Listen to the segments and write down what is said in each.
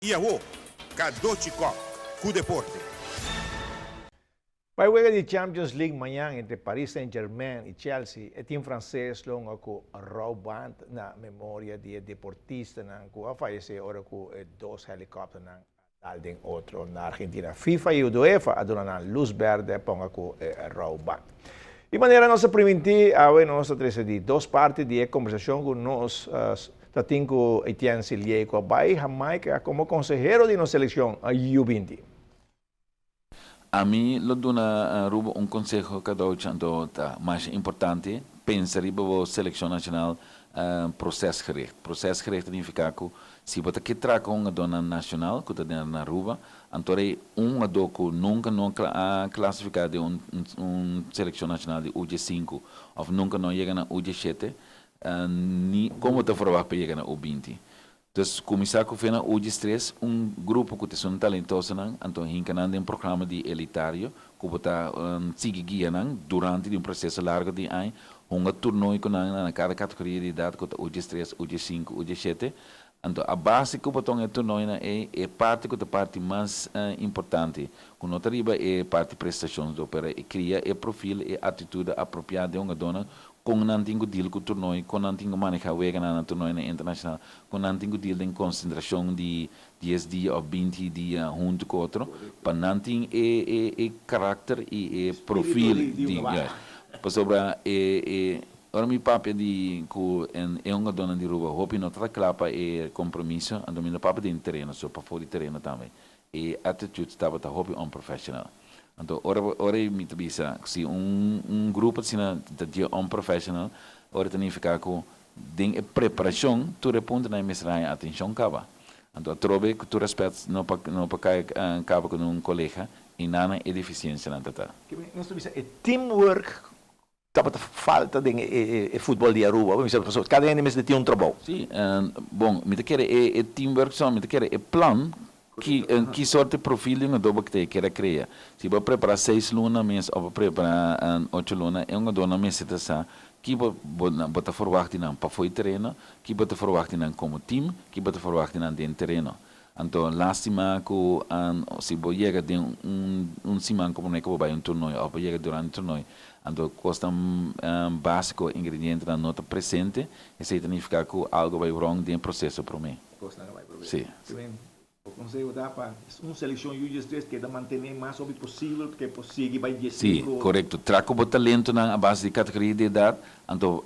I awo, Cadochi Kock ku deporte. Pa e wega di Champions League mañan entre Paris Saint-Germain i Chelsea, e team franses lo hunga ku rouband na memoria di e deportistanan ku a fayesé ora ku e dos helikòpternan a dal den otro na Argentina. FIFA i UEFA a duna nan lus bèrdè pa hunga ku e rouband. Di manera nos a primintí, awe nos ta trese di dos parti di e kombersashon ku nos Ta tin ku Etienne Silié ku a bai Jamaica komo konsehero di nos selekshon U20. Ami lo duna Aruba un konseho kadouchi anto ta masha importante pensa riba bo selekshon nashonal procesgericht. Procesgericht ta nifiká ku si bo ta ke traha ku un hungadónan nashonal ku ta den na Aruba anto rei un hungadó ku nunka no a klasifiká den un selekshon nashonal di U diesinku òf nunka no a yega na U diesshete Ni kon bo ta verwagt pa yega na U20. Dus kuminsá ku fe na U13, un grupo ku ta esun talentosonan, anto hinka nan den programa di elitario ku bo ta sigui guia nan durante di un proseso largo di aña, hunga turnooi ku nan na kada kategoria di edat ku ta U13, U15, U17. Anto a base ku bo ta hunga e turnoinan ei, e parti ku ta parti mas importante, ku no ta riba e parti prestashon so, pero e kria e profil, e atitude apropiá den hungadónan Kon nan tin ku deal ku toernooi, kon nan tin ku maneha weganan na toernoinan internashonal, kon nan tin ku deal den konsentrashon di dies dia òf binti dia huntu ku otro, pa nan tin e e e karakter i e profil di juist. Pasobra e e ora mi papia di ku e hungadónan di Aruba hopi no ta kla pa e kompromiso, anto mi no papia den tereno so, pafó di tereno tambe. E attitude tabata hopi unprofessional. Anto ora ora mi ta bisa si un un grupo asina ta dje unprofessional, ora ta nifica cu den e preparacion tur e puntonan e mester haña atencion caba. Anto atrobe cu tur respet no pa no pa cay caba cu un colega y nan e deficiencianan ta ta. Nos ta bisa e teamwork Tabata falta den e futbol di Aruba. Mi sa pasobra kada hende mester tin un trabou. Sí, bon, mi ta kere e teamwork so, mi ta kere e plan ki ki sorte profil di un adobo ku ta e kere krea. Si bo a prepara seis luna mes of bo a prepara ocho luna, e un adobo mester ta sa ki bo bo ta forwagt di nan pafó e tereno, ki bo ta forwagt di nan komo team, ki bo ta forwagt di nan den tereno. Anto lastima ku si bo yega den un un siman ku promé ku bo bai un tornoe òf bo yega durante tornoe anto kosnan básiko ingredientenan no ta presente esei ta nifiká ku algu a bai wrong den e proseso promé. Kosnan a bai promé. Sí. Bo konseho ta pa un selekshon yu diestres keda mantené mas hopi posibel ke por sigui bai Sí, diesinku. korekto. Traha ku bo talentonan a base di kategoria di edat, anto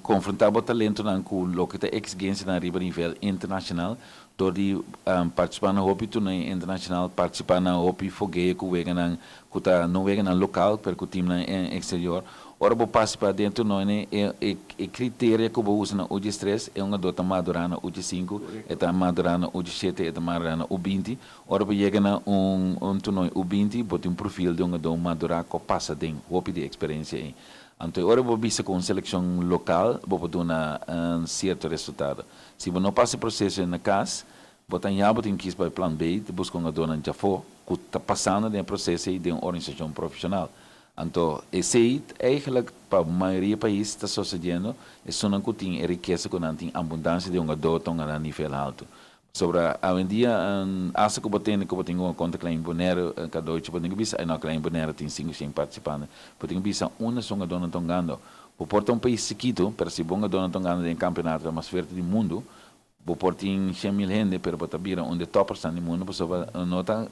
konfrontá bo talentonan ku loke ta eksigensianan riba nivel internashonal Dor di partisipá na hopi torneo internashonal, partisipá na hopi fogeo ku weganan ku ta no weganan lokal pero ku timnan eksterior. Ora bo partisipá den e torneonan e e kriteria ku bo usa na U diestres e hungadó ta madurá na U diesinku, e ta madurá na U diesshete, e ta madurá na U binti. Ora bo yega na un un torneo U binti bo tin un profil di hungadó madurá ku a pasa den hopi di eksperensia ei. Anto e ora bo bisa ku un selekshon lokal bo por duna sierto resultado. Si bo no pasa e proseso na kas, bo ta ya bo tin kis bai plan B di buska un adonan djafó ku ta pasando den e proseso ei den un organisashon profeshonal. Anto esei eigenlijk pa mayoria pais ta sosediendo, esunnan ku tin e rikesa ku nan tin abundansia di hungadó ta hunga na nivel haltu. Pasobra awendia asta ku bo tende ku bo tin ku konta Klein Bonaire kadochi bo tin ku bisa ay no Klein Bonaire tin sinku shen partisipante, bo tin ku bisa unda su hungadónan ta hungando. Bo por ta un pais chikitu, pero si bo hungadónan ta hungando den e kampeonato mas fuerte di mundu, bo por tin 100.000 hende, pero bo ta bira un di e tòpersnan di mundu pasobra no ta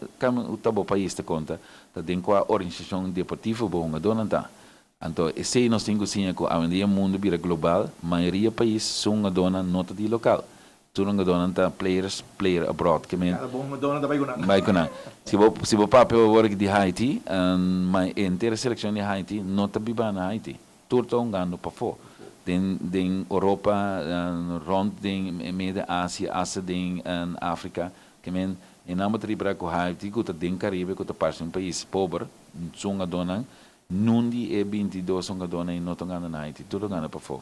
ta bo pais ta konta, ta den kua organisashon deportivo bo hungadónan ta. Anto esei nos tin ku siña ku awendia mundu bira global, mayoria pais su hungadónan no ta di lokal. Tur hungadónan ta players player abroad ke men Kada bon hungadónan ta bai ku nan. Bai ku nan. Si bo si bo papia awor di Haiti, ma e henter selekshon di Haiti no ta biba na Haiti. Tur ta hungando pafó. Den den Oropa, rònt den medio Asia, asta den Afrika. Ke men e nan bo ta ripara ku Haiti ku ta den Karibe ku ta parse un pais pober, su hungadónan, nun di e 22 hungadónan ei no ta hungando na Haiti. Tur ta hungando pafó.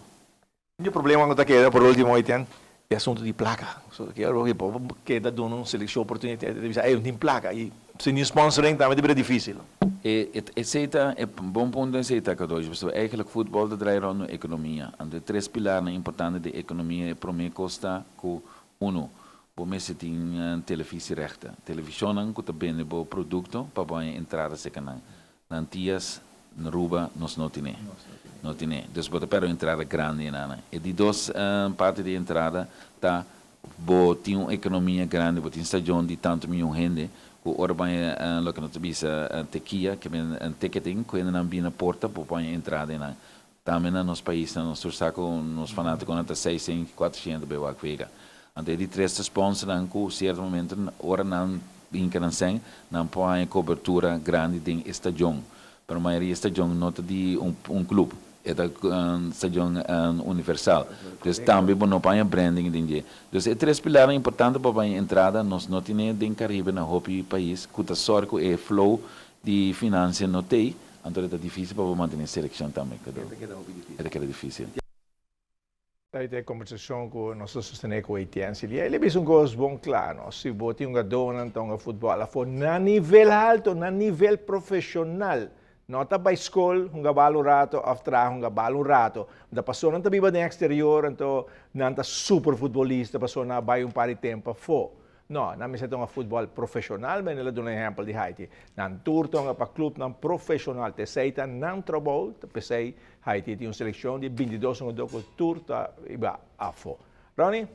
Un problema ku ta keda por ultimo hoy ten e asunto di plaka. So kier oke bo keda duna un selekshon oportunidat e ta bisa ey no tin plaka y sin tin sponsoring tambe ta bira dificil. E esey ta e bon punto esey ta Cadoshi pasobra eigenlijk futbol ta draai rond un ekonomia. Anto e tres pilarnan importante di ekonomia e prome kos ta ku uno. Bo mester tin televisierechten. Televisionnan ku ta bende bo produkto pa bo haña entrada serka nan. Na Antias, na Aruba, nos no tin. No tin. Dus bo ta pèrdè un entrada grandi einan. E di dos parti di entrada ta bo tin un ekonomia grandi, bo tin stadion di tantu mion hende, ku ora bo haña loke nos ta bisa tekia, ke men ticketing, ku hendenan bini na porta, bo por haña entrada einan. Tambe na nos paisnan nos tur sa ku nos fanatikonan ta 600, 400 bay wak wega. Anto e di tres ta sponsornan ku sierto momento ora nan hinka nan sèn, nan por haña kobertura grandi den e stadion. Pero mayoria stadion no ta di un klup, e ta stadion universal. Dus tambe bo no por haña branding den dje. Dus e tres pilarnan importante pa haña entrada nos no tene den Karibe na hopi pais ku ta sòru ku e flow di finansia no t'ei. Anto e ta difícil pa bo mantené selekshon tambe. E ta keda hopi difícil. E ta keda difícil. Ta e kombersashon ku nos a sostené ku Etienne Silié. El a bisa un kos bon kla, no? Si bo tin hungadónan ta hunga futbòl afó na nivel halto, na nivel profeshonal, no ta bai skol hunga bal un rato òf traha hunga bal un rato. Ta pasobra nan ta biba den eksterior, anto nan ta super futbolista pasobra nan a bai un par di tempu afó. No, nan mester ta hunga futbòl profeshonal, men el a duna ehèmpel di Haiti. Nan tur ta hunga pa klupnan profeshonal, ta esei ta nan trabou, ta p'esei Haiti tin un selekshon di 22 hungadó ku tur ta riba afó. Ronnie?